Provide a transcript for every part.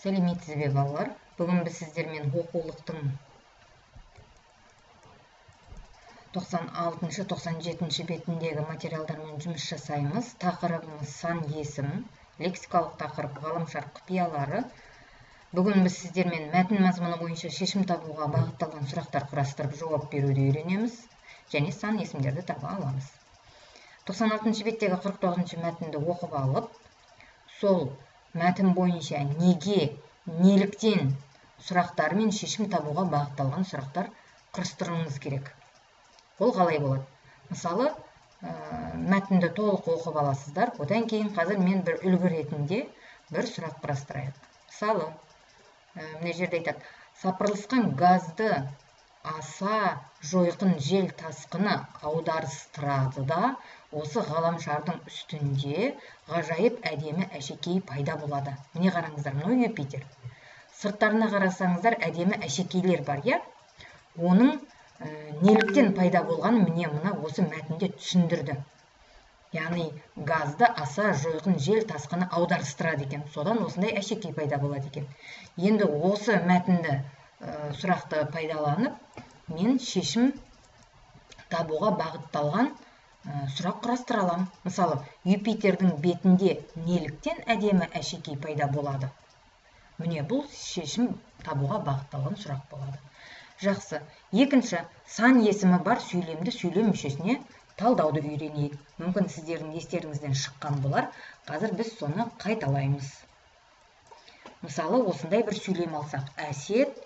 Сәлеметсіз бе, балалар? Бүгін біз сіздермен оқулықтың 96-97 бетіндегі материалдармен жұмыс жасаймыз. Тақырыбымыз сан есім, лексикалық тақырып ғаламшар құпиялары. Бүгін біз сіздермен мәтін мазмұны бойынша шешім табуға бағытталған сұрақтар құрастырып жауап беруді үйренеміз және сан есімдерді таба аламыз. 96 беттегі 49 мәтінді оқып алып, сол мәтін бойынша неге, неліктен сұрақтар мен шешім табуға бағытталған сұрақтар құрастыруыңыз керек. Ол қалай болады? Мысалы, мәтінді толық оқып аласыздар. Одан кейін қазір мен бір үлгі ретінде бір сұрақ құрастырайық. Мысалы, мына жерде айтады, сапырылысқан газды аса жойқын жел тасқыны аударыстырады да, осы ғаламшардың үстінде ғажайып әдемі әшекей пайда болады. Міне қараңыздар, мынау Юпитер. Сырттарына қарасаңыздар, әдемі әшекейлер бар, иә? Оның неліктен пайда болғанын міне мына осы мәтінде түсіндірді. Яғни газды аса жойқын жел тасқыны аударыстырады екен. Содан осындай әшекей пайда болады екен. Енді осы мәтінді сұрақты пайдаланып, мен шешім табуға бағытталған сұрақ құрастыра аламын. Мысалы, Юпитердің бетінде неліктен әдемі әшекей пайда болады? Міне бұл шешім табуға бағытталған сұрақ болады. Жақсы. Екінші, сан есімі бар сөйлемді сөйлем мүшесіне талдауды үйренейік. Мүмкін сіздердің естеріңізден шыққан болар. Қазір біз соны қайталаймыз. Мысалы, осындай бір сөйлем алсақ. Әсет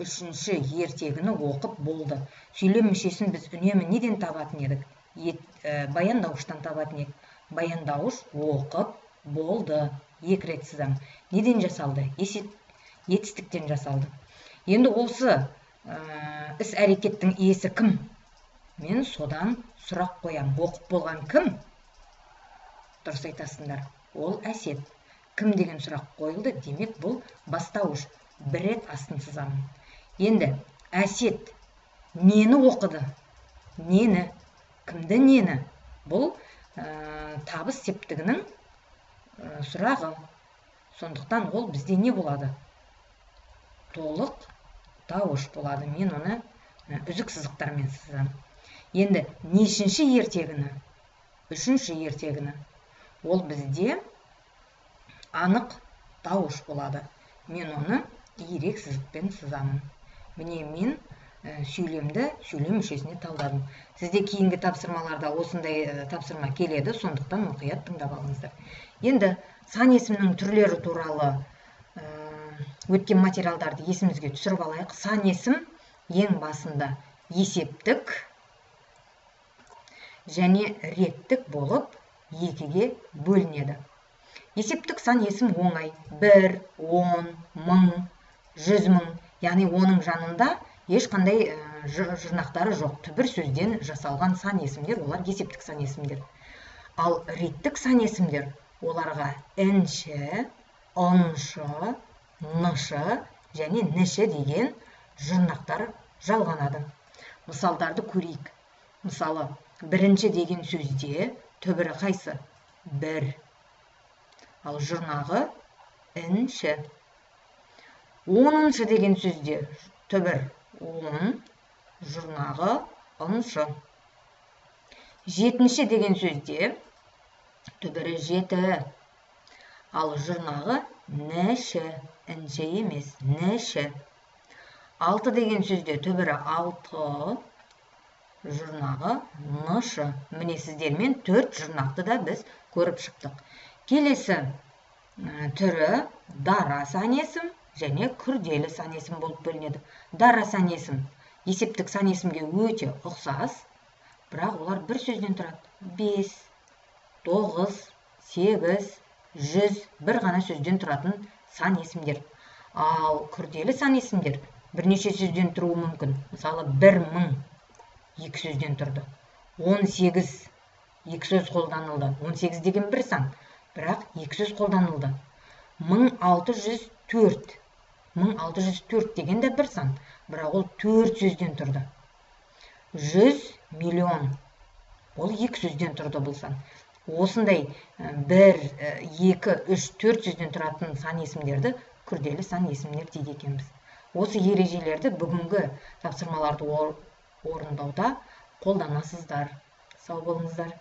үшінші ертегіні оқып болды. Сөйлем мүшесін біз үнемі неден табатын едік? Баяндауыштан табатын едік. Баяндауыш оқып болды. Екі рет сызамын. Неден жасалды? Етістіктен жасалды. Енді осы іс әрекеттің иесі кім? Мен содан сұрақ қоям. Оқып болған кім? Дұрыс айтасыңдар. Ол Әсет. Кім деген сұрақ қойылды, демек бұл бастауыш. Бір рет астын сызамын. Енді Әсет нені оқыды? Нені? Кімді нені? Бұл табыс септігінің сұрағы. Сондықтан ол бізде не болады? Толық дауыш болады. Мен оны үзік сызықтармен сызамын. Енді нешінші ертегіні? Үшінші ертегіні. Ол бізде анық дауыш болады. Мен оны ирек сызықпен сызамын. Міне мен сөйлемді сөйлем мүшесіне талдадым. Сізде кейінгі тапсырмаларда осындай тапсырма келеді, сондықтан мұқият тыңдап алыңыздар. Енді сан есімнің түрлері туралы өткен материалдарды есімізге түсіріп алайық. Сан есім ең басында есептік және реттік болып екіге бөлінеді. Есептік сан есім оңай. 1, 10, 1000, 100 мың. Яғни оның жанында ешқандай жұрнақтары жоқ. Түбір сөзден жасалған сан есімдер, олар есептік сан есімдер. Ал реттік сан есімдер, оларға інші, ыншы, нышы және ніші деген жұрнақтар жалғанады. Мысалдарды көрейік. Мысалы, бірінші деген сөзде түбірі қайсы? Бір. Ал жұрнағы інші. Оныншы деген сөзде түбір он, жұрнағы ыншы. Жетінші деген сөзде түбірі жеті, ал жұрнағы ніші, інші емес, ніші. Алты деген сөзде түбірі алты, жұрнағы нышы. Міне сіздермен төрт жұрнақты да біз көріп шықтық. Келесі түрі дара сан есім және күрделі сан есім болып бөлінеді. Дара сан есім есептік сан есімге өте ұқсас, бірақ олар бір сөзден тұрады. 5, 9, 8, 100 бір ғана сөзден тұратын сан есімдер. Ал күрделі сан есімдер бірнеше сөзден тұруы мүмкін. Мысалы, 1000 екі сөзден тұрды. 18 екі сөз қолданылды. 18 деген бір сан, бірақ екі сөз қолданылды. 1604. 1604 деген де бір сан, бірақ ол төрт сөзден тұрды. 100 миллион. Ол екі сөзден тұрды бұл сан. Осындай 1, 2, 3, 4 сөзден тұратын сан есімдерді күрделі сан есімдер дейді екенбіз. Осы ережелерді бүгінгі тапсырмаларды орындауда қолданасыздар. Сау болыңыздар.